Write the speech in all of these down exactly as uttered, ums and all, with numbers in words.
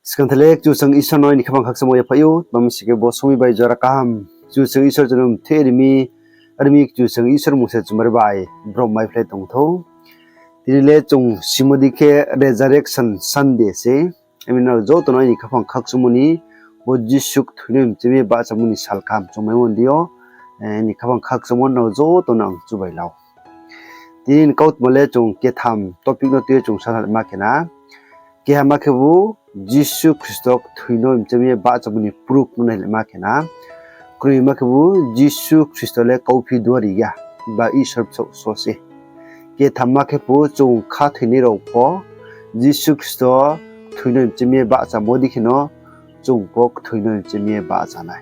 Skang thai le Kchusoyang Isor no aini khaphang khakchangmo yaphaih ou, tma mi sing khe bo somoing bai jora kaham Kchusoyang Isor chung no mthe ri mi, ri mi Kchusoyang Isor mung se chumari bai brom maiphlai tong thou. Tini le chung simo di khe Resurrection Sunday se. Ami nrao joto no aini khaphang khakchangmo ni bo Jisu kthoi no mchemi ye bahchamo ni sal kaham chung maimo di yo, aini khaphang khakchangmo nrao joto no ang chubai lau. Tini ni kautma le chung ketham topic no tui ye chung sanalma khe na. Keha ma khebu Jisu Khristo kthoi no mchemi ye bahchamo ni proof no nailaima khe na. Kroi ma khebu Jisu Khristo le kauphi duari ya, ba Isor bsaoh so se. Ketham ma khebu chung khathoinai rao pho Jisu Khristo kthoi no mchemi ye bahchamo di kheno chung pho kthoi no mchemi ye bahcha nai.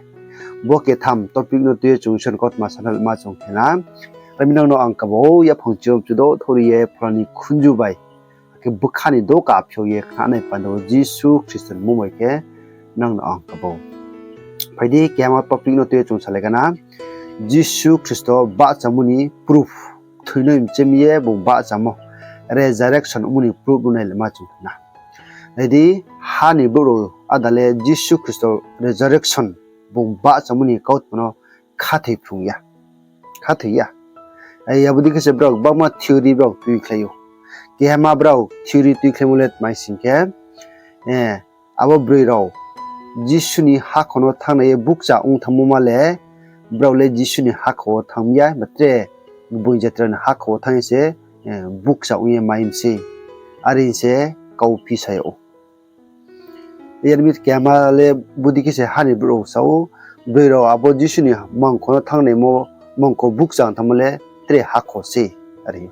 Bo ketham topic no tui ye chung Isor ni kautma sanalma chung khe na. Ami nang no ang kabo yaphang chiom chudo thori ye phola ni khunju bai, akhe bkha ni doka phiao ye khnanai panda wo Jisu Khristo ni mmung bai khe nang no ang kabo. Phai di, kehama topic no tui ye chung salai gana. Jisu Khristo bahchamo ni proof, kthoi no mchemi ye bung bahchamo, resurrection ongmo ni proof no nailaima chung khe na. Nai di, ha ni brouh rao áda le Jisu Khristo resurrection, bung bahchamo ni kautma no khathoi phrung ya, khathoi ya. Abo dei khe se brao gbangma theory brao tuikhlai ou. Kehama brao theory tuikhlaimo le tma mi sing khe, abo broi rao Jisu ni hakhor no thanngnai ye bukcha ong thanngmo ma le, brao le Jisu ni hakhor wo thanng mi ya, ba tre gboing jatra ni hakhor wo thanng ye se bukcha ong ye mai mi sei, are se kauphi sa yag ou. Yar mi kehama le bodei khe se ha ni brouh rao sa ou, broi rao abo Jisu ni mangkho no thanngnaimo, mangkho bukcha ong thanngmo le tre hakhor sei, are ou.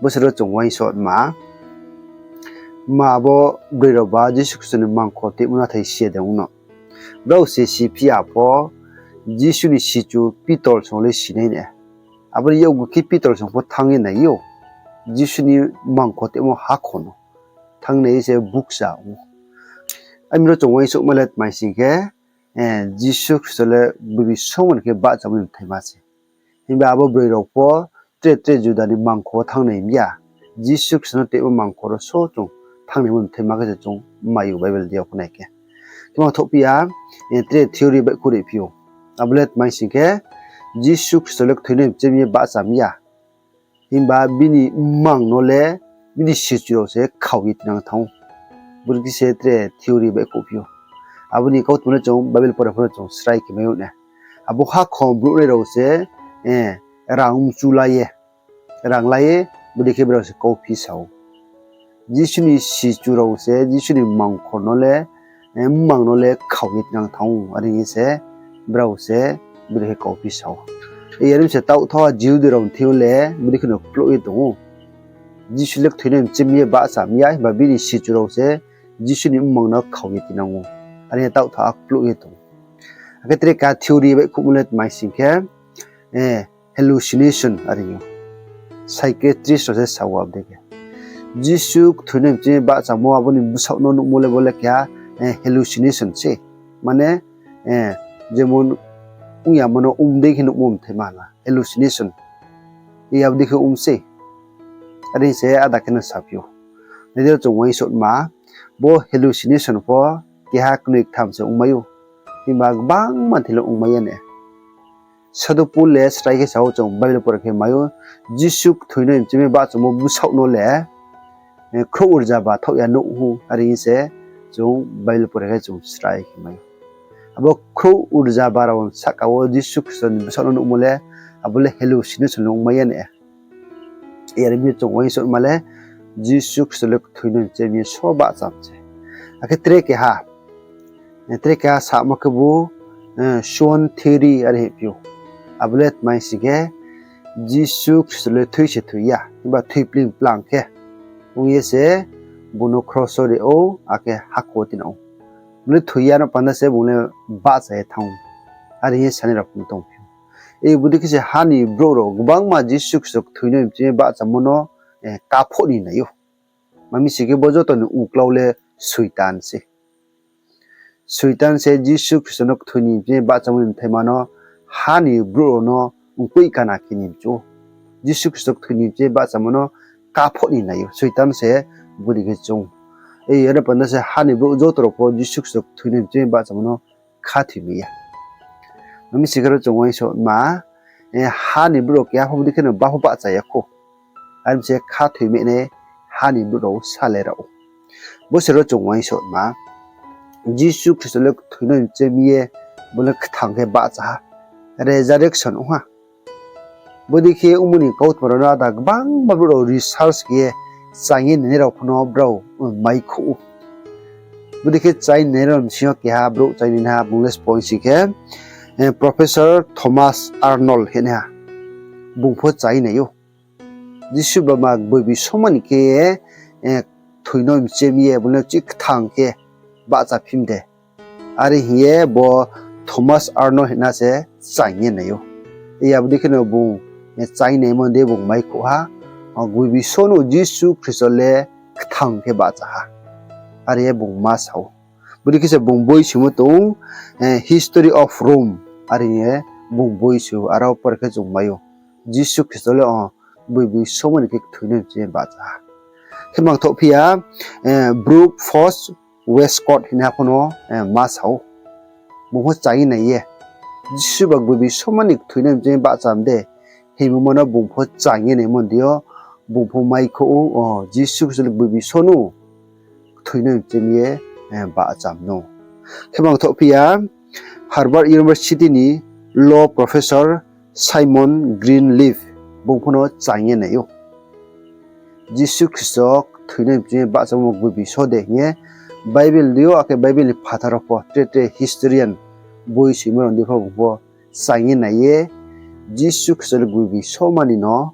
Bo se ro chung uaingsouhma, ma abo broi rao ba Jisu Khristo ni mangkho toimo nathai si ya de ong no. Brao se si phi ya pho, Jisu ni sichu Pitor song le sinai na. Abo ni yakgu khe Pitor song pho thanng ye nai ou. Jisu ni mangkho toimo hakhor no thanng nai se bukcha ong ou. Ami ro chung uaingsouhma le tma mi sing khe, Jisu Khristo le bini somoi ni khe bahchamo ni mthaima se. Himba abo broi rao pho tre tre Juda ni mangkho wo thanngnai mi ya. Jisu Khristo no toimo mangkho rao so chung thanngnaimo mthaima khe se chung mai ou Bible di yo pho nai khe. Khe ma thouh phi ya, tre theory baihkhouh ri phi ou. Abo le tma mi sing khe, Jisu Khristo le kthoi no mchemi ye bahcha mi ya. Himba bini mmang no le bini sichu rao se khao ye tinang thanng ou. Bodei khe se tre theory baihkhouh phi ou. Abo ni kautma no chung Bible pore pho no chung srai khe mai ou na. Abo hakhor brouhnai rao se rang mchu la ye, rang la ye, bodei khe brao se kauphi sa ou. Jisu ni sichu rao se Jisu ni mangkho no le, mmang no le khao ye tinang thanng ou, are hing ye se brao se bodei khe kauphi sa ou. Yar mi se taoh thaoh ha Jihudi rao ni thing yo le bodei khe no kplouh ye tong ou. Jisu le kthoi no mchemi ye bahcha mi ya, himba bini sichu rao se Jisu ni mmang no khao ye tinang ou. Are taoh thaoh ha kplouh ye tong ou. Akhe tre keha theory baihkhouhmo le tma mi sing khe, hallucination are ou. Psychiatrist rao se sa ou abo dei khe. Jisu kthoi no mchemi ye bahchamo abo ni bsaoh no nuhmo le bo le keha hallucination se. Mane, jemon ong yamo no ong dei khe nuhmo mthaima na, hallucination. Abo dei khe ong sei. Are se áda khe no saphi ou. Nai di ro chung uaingsouhma, bo hallucination pho keha knoi ktham se ongmai ou. Himba gbangma thing le ongmai ya na. Sadhu Pol le srai khe sa ou, chung Bible pore khe mai ou, Jisu kthoi no mchemi ye bahchamo bsaoh no le khrouh rza ba thaoh ya nuh ou, are hing se chung Bible pore khe chung srai khe mai ou. Abo khrouh rza ba rao sahka wo Jisu Khristo ni bsaoh no nuhmo le, abo le hallucination le ongmai ya na. Yar mi chung uaingsouhma le, Jisu Khristo le kthoi no mchemi ye so bahcham se. Akhe tre keha, tre keha samo khebu swan theory are hingphi ou. Abo le tma mi sing khe, Jisu Khristo le thoi se thoi ya, himba thoipling plang khe ong ye se bung no kros wo ri ou, akhe hakhor wo tinang ou. Bung le thoi ya no panda se bung le bahcha ye thanng ou, are hing ye sanai rao pho tongphi ou. Bodei khe se ha ni brouh rao gbangma Jisu Khristo kthoi no mchemi ye bahchamo no kaphoh ni nai ou. Tma mi sing khe bo joto ni uklau le Soitan se. Soitan se Jisu Khristo no kthoi ni mchemi ye bahchamo ni mthaima no ha ni brouh rao no mkoih kana khe ni mchu ou. Jisu Khristo kthoi ni mchemi ye bahchamo no kaphoh ni nai ou. Soitan se bodei khe chung ou. Are panda se ha ni brouh joto rao pho Jisu Khristo kthoi ni mchemi bahchamo no khathoi mai ya. Ami si khe ro chung uaingsouhma, ha ni brouh rao keha pho bodei khe no bahcha ya khou. Are mi se khathoi mai nai ha ni brouh rao sale rao. Bo se ro chung uaingsouhma, Jisu Khristo le kthoi ni mchemi ye, bo le kthang khe bahcha ha, resurrection ong ha. Bodei khe ongmo ni kautma rao no ada gbangma brouh rao research khe ye chaing ye nainai rao pho no brao maikhouh ou. Bodei khe chaing nainai rao bsing yo keha brouh chaing nainaiha, bung le sbo si khe, Professor Thomas Arnold hinaiha. Bung pho chaing nai ou. Jisu bama gboibi soma ni khe ye, kthoi no mchemi ye, bo le chih kthang khe bahcha phim de. Are hing ye bo Thomas Arnold hingna se chaing ye nai ou. Abo dei khe no bung chaing naimo ni bung maikhouh ha, gboibi so no Jisu Khristo le kthang khe bahcha ha. Are ye bung ma sa ou. Bodei khe se bung boi soimo tong, History of Rome. Are hing ye bung boi soi ou, aro por khe chung mai ou. Jisu Khristo le o gboibi soma ni khe kthoi ni mchemi bahcha ha. Khe mangthoh phi ya, Brooke Foss Westcott hinaiha pho no ma sa ou. Bung pho chaing ye nai ye, Jisu ba gboibi soma ni kthoi ni mchemi bahcham de hingmo ma no bung pho chaing ye naimo ni yo, bung pho maikhouh ou, Jisu Khristo le gboibi so no kthoi ni mchemi ye bahcham no. Khe mangthoh phi ya, Harvard University ni law professor Simon Greenleaf, bung pho no chaing ye nai ou. Jisu Khristo kthoi ni mchemi ye bahchamo gboibi so de hing ye Bible ni yo, akhe Bible ni phathar rao pho tre tre historian boi soimo rao ni pho bung pho chaing ye nai ye, Jisu Khristo le gboibi soma ni no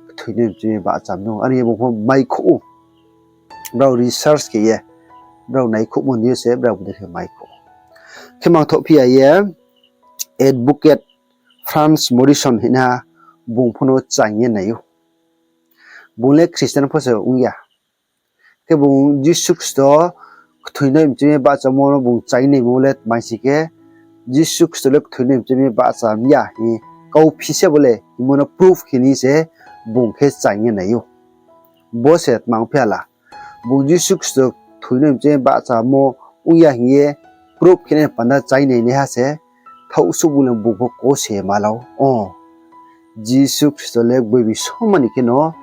kthoi ni mchemi ye bahcham no. Are hing ye bung pho maikhouh ou. Brao research khe ye, brao naikhouhmo ni yo se brao bodei khe maikhouh ou. Khe mangthoh phi ya ye, Advocate Frank Morison hinaiha, bung pho no chaing ye nai ou. Bung le Christian pho se ong ya. Khe bung Jisu Khristo kthoi ni mchemi ye bahchamo no bung chaing naimo le tma si khe, Jisu Khristo le kthoi ni mchemi ye bahcham ya hing kauphi se bo le hingmo no proof khe ni se bung khe chaing ye nai ou. Bo se tma ong phi ya la, bung Jisu Khristo kthoi ni mchemi ye bahchamo ong ya hing ye proof khe nai panda chaing nainaiha se, thaoh suh bung le bung pho kose ma la ou. Jisu Khristo le gboibi soma ni khe no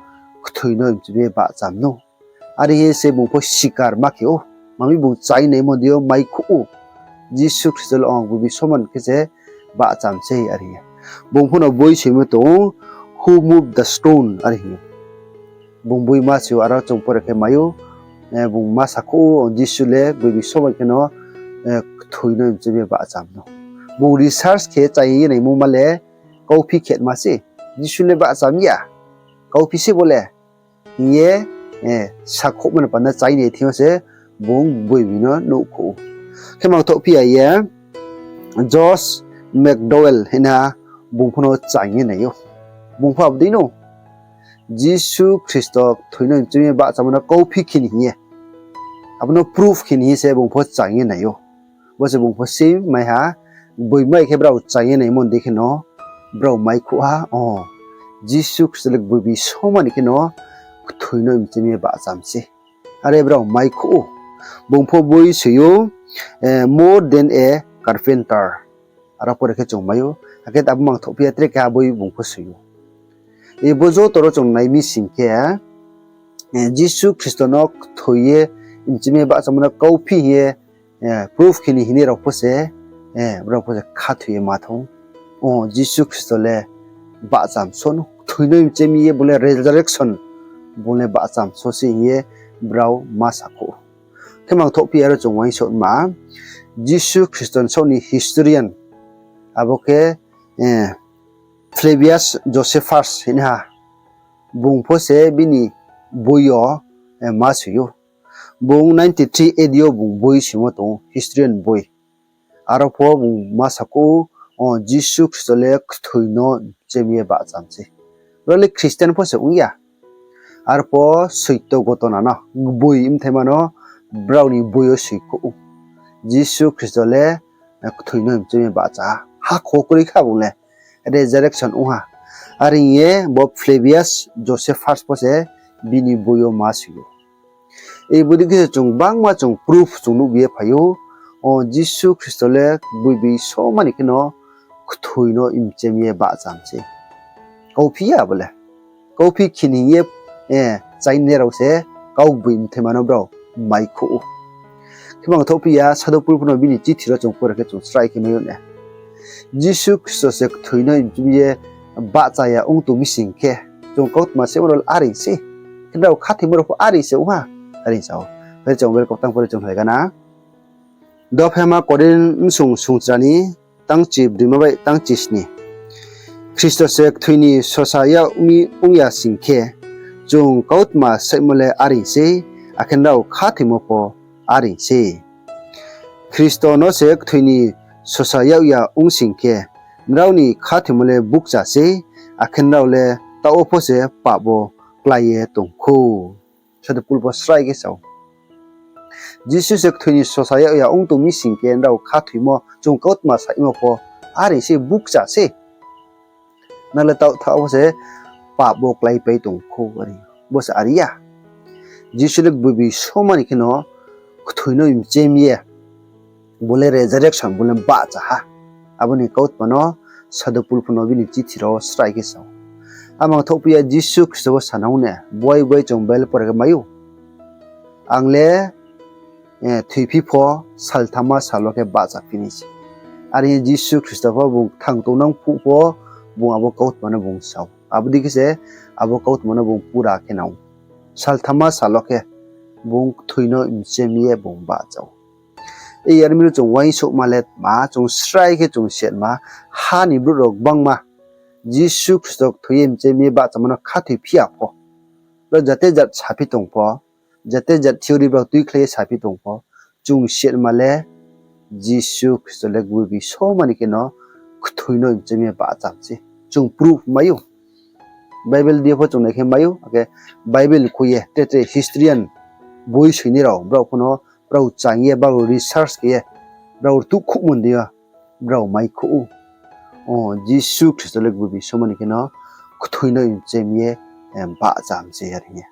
kthoi ni mchemi ye bahcham no. Are hing ye se bung pho sikar ma khe ou, mami bung chaing naimo ni yo maikhouh ou. Jisu Khristo le o gboibi soma ni khe se bahcham sei are hing ye. Bung pho no boi soimo tong ou, Who Moved the Stone are hing ye. Bung boi ma soi ou, aro chung pore khe mai ou, bung ma sakhouh ou, Jisu le gboibi soma ni khe no kthoi ni mchemi ye bahcham no. Bung research khe chaing ye naimo ma le kauphi khe ma se, Jisu le bahcham ya, kauphi se bo le hing ye sakhouhmo ni panda chaing nai thing yo se bung gboibi no nuhkhouh ou. Khe mangthoh phi ya ye, Josh McDowell hinaiha, bung pho no chaing ye nai ou. Bung pho abo dei no Jisu Khristo kthoi ni mchemi ye bahchamo no kauphi khe ni hing ye, abo no proof khe ni hing ye se bung pho chaing ye nai ou. Bo se bung pho se mai ha, gboibi mai khe brao chaing ye naimo ni dei khe no brao maikhouh ha, o, Jisu Khristo le gboibi soma ni khe no kthoi ni mchemi ye bahcham sei. Are brao maikhouh ou. Bung pho boi soi ou, More Than a Carpenter. Aro pore khe chung mai ou. Akhe abo mangthoh phi ya tre keha boi bung pho soi ou. Bo joto ro chung nai mi sing khe, Jisu Khristo no kthoi ye mchemi ye bahchamo no kauphi hing ye proof khe ni hing ye rao pho se, brao pho se khathoi ye ma thang. O Jisu Khristo le bahcham so no, kthoi ni mchemi ye bung le resurrection, bung le bahcham so se hing ye brao ma sakhouh ou. Khe mangthoh phi ya aro chung uaingsouhma, Jisu Khristo ni saoh ni historian, abo khe Flavius Josephus hinaiha, bung pho se bini boi yo ma soi ou. Bung ninety-three A D yo bung boi soimo tong ou, historian boi. Aro pho bung ma sakhouh ou, o Jisu Khristo le kthoi no mchemi ye bahcham sei. Ro le Christian pho se ong ya. Aro pho soito ghotona no, gboi mthaima no brao ni boi yo soikhouh ou. Jisu Khristo le kthoi no mchemi ye bahcha ha, hakhor kroi kha bung le, resurrection ong ha. Are hing ye bo Flavius Josephus pho se bini boi yo ma soi ou. Bodei khe se chung gbangma chung proof chung nuhbi ye phai ou, o Jisu Khristo le gboibi somani kheno kthoi no mchem ye bahcham se. Kauphi ya bo le. Kauphi khin hing ye, eh, chainai rao se kau gboi mthaima no brao maikhouh ou. Khe mangthouhphi ya, Sadhu Pol pho no bini chithi rao chung pore khe chung srai khe mai ou na. Jisu Khristo se kthoi no mchem ye bahcha ya ong tong mi sing khe, chung kautma saimo rao are se. Khe nrao khathoimo rao pho are se ong ha, are sa ou. Phai chung Bible kautang pore chung lai gana. Dophaima Korinth bsung sungchra ni tangchi broima bai tangchi sni. Khristo se kthoi ni sosa yag mi ong ya sing khe, chung kautma saimo le are sei, akhe nrao khathoimo pho are sei. Khristo no se kthoi ni sosa yag ya ong sing khe, nrao ni khathoimo le bukcha sei, akhe nrao le taoh wo pho se pap wo klái ye tong khou. Sadhu Pol pho srai khe sa ou. Jisu se kthoi ni sosa yag ya ong tong mi sing khe, nrao khathoimo, chung kautma saimo pho are se bukcha se. Nang le taoh thaoh wo se pap wo kláipai tong khou are. Bo se are ya. Jisu le gboibi somani kheno kthoi no mchem ye, bo le resurrection, bo le bahcha ha. Abo ni kautma no Sadhu Pol pho no bini chithi rao srai khe sa ou. Amang thouhphi ya Jisu Khristo bo sanang ne, buai buai chung Bible pore khe mai ou. Ang le, eh, thoiphi pho salthama sal wo khe bahchaphi nai se. Are hing ye Jisu Khristo pho bung kthang tongnang phuh pho bung abo kautma no bung sa ou. Abo dei khe se abo kautma no bung pura khe nang ou. Salthama sal wo khe bung kthoi no mchem ye bung bahcha ou. Ei yar mi no chung uaingsouhma le tma, chung srai khe chung siatma, ha ni brouh rao gbangma Jisu Khristo kthoi ye mchem ye bahchamo no khathoiphi ya pho, ro jate jat saphi tong pho, jate jat theory brao tuikhlai ye saphi tong pho, chung siatma le Jisu Khristo le gboibi somani kheno kthoi no mchem ye bahcham se. Chung proof mai ou. Bible di yo pho chung nai khe mai ou, akhe Bible khui ye tre tre historian boi soinai rao, brao pho no brao chang ye, brao research khe ye, brao tuhkhouhmo ni deing yo brao maikhouh ou. O, Jisu Khristo le gboibi somani kheno kthoi no mchem ye, eh, bahcham se are hing ye.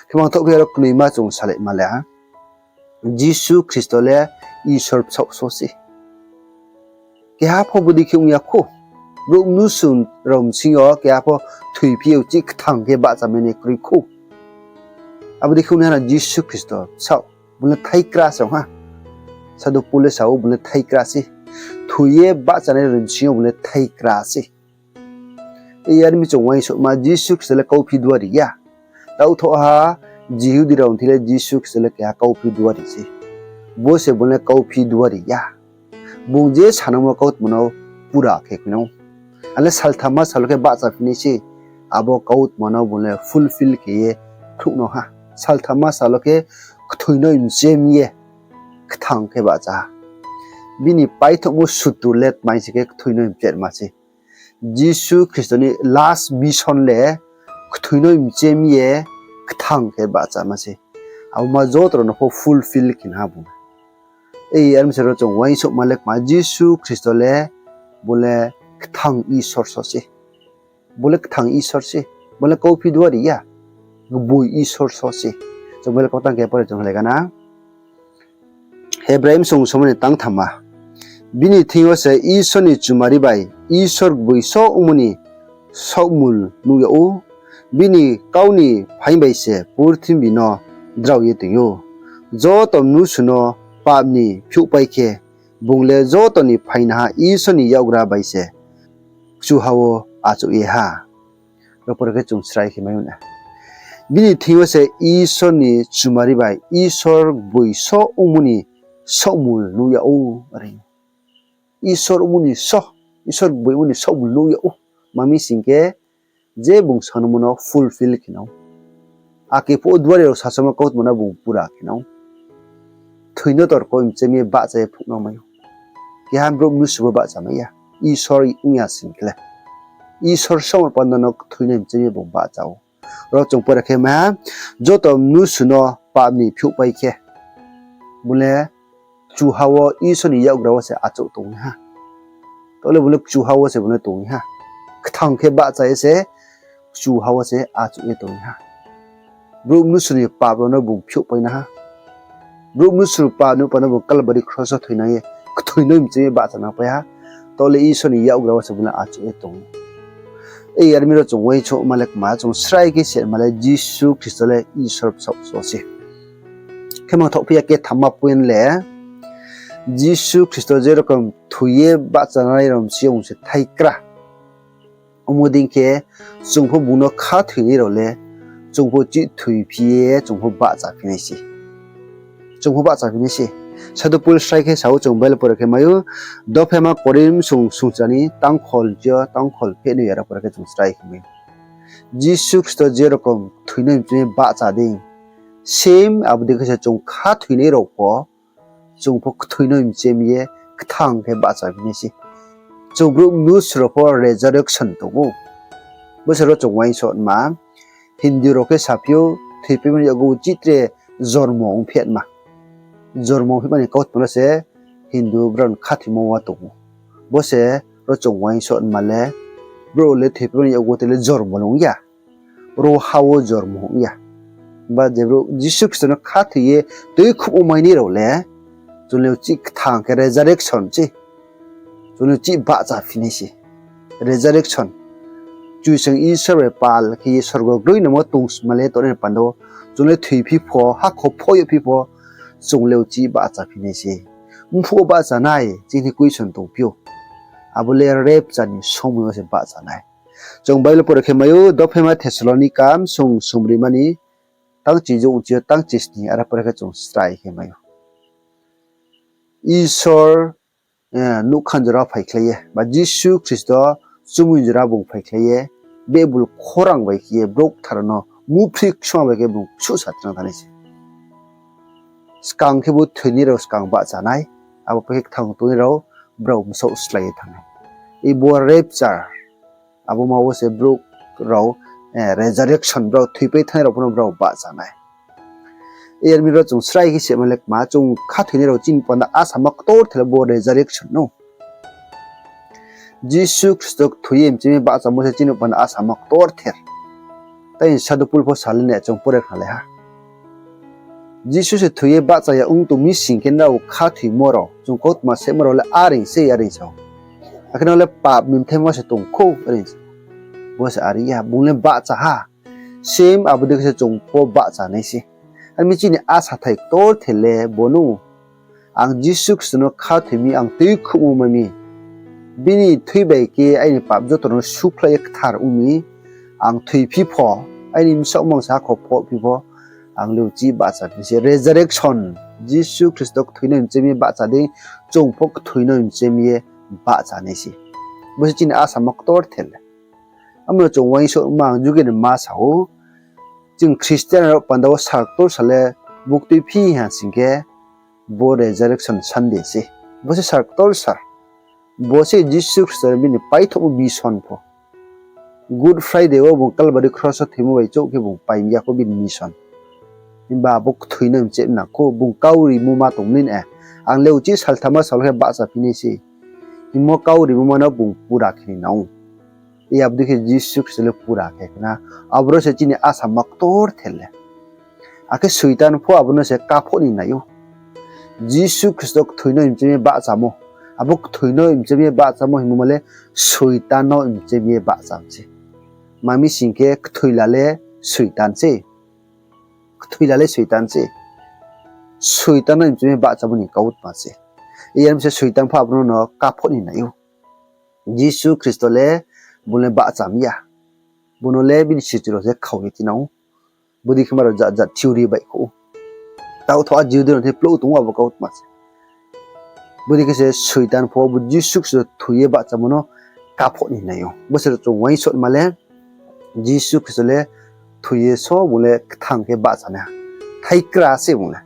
Khe mangthouhphi ya ro knoima chung salaima le ha. Jisu Khristo le Isor bsaoh so se. Keha pho bodei khe ong ya khou. Brouh mnusu rao bsing yo keha pho thoiphi ye uchih kthang khe bahchamai ni kroi khou. Abo dei khe ong nai ha na Jisu Khristo bsaoh, bung le thaikra se ong ha. Sadhu Pol le sa ou bung le thaikra se. Thoi ye bahchanai rao ni bsing yo bung le thaikra se. Ei yar mi chung uaingsouhma Jisu Khristo le kauphi duari ya. Taoh thoh ha, Jihudi rao ni thing le Jisu Khristo le keha kauphi duari se. Bo se bung le kauphi duari ya. Bung je sanangmo kautma no pura khe khe nang ou. Ang le salthama sal wo khe bahchaphi nai se, abo kautma no bung le fulfill khe ye khruh no ha. Salthama sal wo khe kthoi no mchem ye kthang khe bahcha ha. Bini paithaohmo sutru le tmai se khe kthoi no mchema se. Jisu Khristo ni last vision le kthoi no mchem ye kthang khe bahchama se. Abo ma joto rao no pho fulfill khe na ha bung. Ei, are mi se ro chung uaingsouhma le kma, Jisu Khristo le bo le kthang Isor so se. Bo le kthang Isor se. Bo le kauphi duari ya. Gboi Isor so se. Chung bo le kautang khe pore chung lai gana. Hebrai bsung somani tangthamma. Bini thing yo se Isor ni chumari bai Isor gboi so ongmo ni saohmul nuh yag ou. Bini kau ni phaing bai se purthimbi no drao ye toing ou. Joto mnusu no pap ni phiouhpai khe, bung le joto ni phaingnaha Isor ni yakgra bai se kchuha wo achouh ye ha. Ro pore khe chung srai khe mai ou na. Bini thing yo se Isor ni chumari bai Isor gboi so ongmo ni saohmul nuh yag ou. Are Isor ongmo ni so, Isor gboi ongmo ni saohmul nuh yag ou. Ma mi sing khe, je bung sanangmo no fulfill khe nang ou. Akhe phuh wo duari rao sasamo kautma no bung pura khe nang ou. Kthoi no torko mchem ye bahcha ye phuh no mai ou. Keha brouh mnusu bo bahcha mai ya. Isor ong ya sing khe le. Isor somar panda no kthoi no mchem ye bung bahcha ou. Ro chung pore khe mai ha, joto mnusu no pap ni phiouhpai khe, bung le kchuha wo Isor ni yakgra wo se achouh tong ha. Taoh le bung le kchuha wo se bung le tong ha. Kthang khe bahcha ye se kchuha wo se achouh ye tong ha. Brouh mnusu ni pap rao no bung phiouhpai na ha. Brouh mnusu pap ni panda bung Kalbari kros wo thoinang ye, kthoi no mchemi ye bahcha nangpai ha. Taoh le Isor ni yakgra wo se bung le achouh ye tong ou. Ei yar mi ro chung uaingsouhma le kma, chung srai khe se ma le Jisu Khristo le Isor bsaoh so se. Khe mangthaoh phi ya khe thamma point le, Jisu Khristo je rokom thoi ye bahchanai rao msing yo bung se thaikra. Omo dei khe chung pho bung no khathoinai rao le, chung pho chih thoiphi ye chung pho bahchaphi nai se. Chung pho bahchaphi nai se. Sadhu Pol srai khe sa ou, chung Bible pore khe mai ou, Dophema Korinth sung sungchra ni tangkhol chi yo tangkhol phehnoi yara pore khe chung srai khe mai ou. Jisu Khristo je rokom kthoi no mchemi ye bahcha dei, same abo dei khe se chung khathoinai rao pho, chung pho kthoi no mchemi ye kthang khe bahchaphi nai se. Chung brouh mnusu rao pho resurrection tong ou. Bo se ro chung uaingsouhma, Hindu rao khe saphi ou, thoipaimo ni yakgu wo chih tre jormo ongphi ma. Jormo ongphima ni kautma no se Hindu brao ni khathoimo wa tong ou. Bo se ro chung uaingsouhma le, brouh le thoipaimo ni yakgu wo tre le jormo le ong ya. Ro ha wo jormo ong ya. Ba je brouh Jisu Khristo no khathoi ye tuikhouhmo mai nai rao le, chung le chih kthang khe resurrection se. Chung le chih bahchaphi nai se. Resurrection. Kchusoyang Isor bai pal khe ye sorgo groinaimo tongsma le tongnai ni panda wo, chung le thoiphi pho, hakhor pho yagphi pho, chung le chih bahchaphi nai se. Mphuh wo bahchanai chini question tongphi ou. Abo le rapture ni somoi wo se bahchanai. Chung Bible pore khe mai ou, Dophema Thessalonika sung sungbrima ni tangchi jouh chi yo tangchi sni, aro pore khe chung srai khe mai ou. Isor, eh, nougkha jora phaikhlai ye, ba Jisu Khristo chumui jora bung phaikhlai ye, bebul khorang bai khe ye brouh kthar rao no muphri ksung bai khe bung ksuhsa tnang thanngnai se. Skang khe bo thoinai rao skang bahchanai, abo pai khe kthang tongnai rao brao bsaoh slái ye thanng nai. Ibo rapture, abo ma wo se brouh rao, eh, resurrection, brao thoipai thanngnai rao pho no brao bahchanai. Yar mi ro chung srai khe se ma le kma, chung khathoinai rao chini panda asama ktorther le bo resurrection no. Jisu Khristo kthoi ye mchemi ye bahchamo se chini panda asama ktorther. Tai Sadhu Pol pho sa le nai chung pore khnalai ha. Jisu se thoi ye bahcha ya ong tong mi sing khe nrao khathoimo rao, chung kautma semo rao le areing se areing sa ou. Akhe no le pap ni bthaima se tong khou areing sa ou. Bo se are ya, bung le bahcha ha. Same abo dei khe se chung pho bahchanai se. Ar mi chini asa thai ktorther le bo no. Ang Jisu Khristo no khathoi mi, ang tuikhouhmo mai mi. Bini thui bai khe aini pap joto no sukhlai ye kthar ong mi. Ang thoiphi pho, aini bsaoh mang sa kho phohphi pho, ang le uchih bahchaphi se. Resurrection, Jisu Khristo kthoi no mchemi ye bahcha dei, chung pho kthoi no mchemi ye bahchanai se. Bo se chini asama ktorther le. Amo no chung uaingsouhma ang juge ni ma sa ou, chung Christian rao panda wo sal ktorsa le buktui phi ha sing khe, bo Resurrection Sunday se. Bo se sal ktorsa. Bo se Jisu Khristo bini paithohmo mission pho. Good Friday wo bung Kalbari kros wo thoimo bai chouh khe bung pai ya kho bini mission. Himba abo kthoi no mchemi nang kho, bung kau rimo ma tong mi, eh, ang le uchih salthama sal khe bahchaphi nai se hingmo kau rimo ma no bung pura khe ni nang ou. Abo dei khe Jisu Khristo le pura khe khna. Aboro se chini asama ktorther le. Akhe Soitan pho abo no se kaphoh ni nai ou. Jisu Khristo kthoi no mchemi ye bahchamo. Abo kthoi no mchemi ye bahchamo hingmo ma le Soitan no mchemi ye bahcham se. Tma mi sing khe kthoi la le Soitan se. Kthoi la le Soitan se. Soitan no mchemi ye bahchamo ni kautma se. Yar mi se Soitan pho abo no kaphoh ni nai ou. Jisu Khristo le bung le bahcham ya. Bung no le bini sichu rao se khau ye tinang ou. Bodei khe ma rao jat jat theory baihkhouh ou. Taoh tho a Jihudi rao ni plouh tong ou abo kautma se. Bodei khe se Soitan pho bo Jisu Khristo thoi ye bahchamo no kaphoh ni nai ou. Bo se chung uaingsouhma le, Jisu Khristo le thoi ye so bung le kthang khe bahchanai. Thaikra se bung le.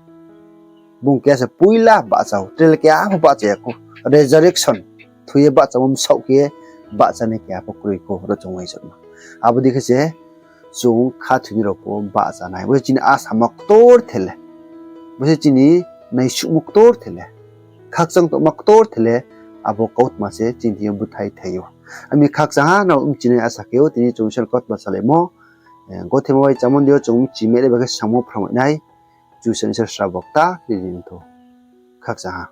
Bung keha se poila bahcha ou, tre le keha pho bahcha ya kho. Resurrection, thoi ye bahchamo bsaoh khe bahchanai keha pho kroi kho, ro chung uaingsouhma. Abo dei khe se chung khathoinai rao pho bahchanai. Bo se chini asama ktorther le. Bo se chini naisuhmo ktorther le. Khakchang tongma ktorther le, abo kautma se chini thing yo bthai thai ou. Ami khakchang ha nrao mchinai asa khe ou, tini chung Isor ni kautma salaimo. Eh, gothe ma bai chámo ni yo chung mchi mai le ba khe samo phrang mai nai. Kchusoyang Isor srabo kta khe ri ni thou. Khakchang ha.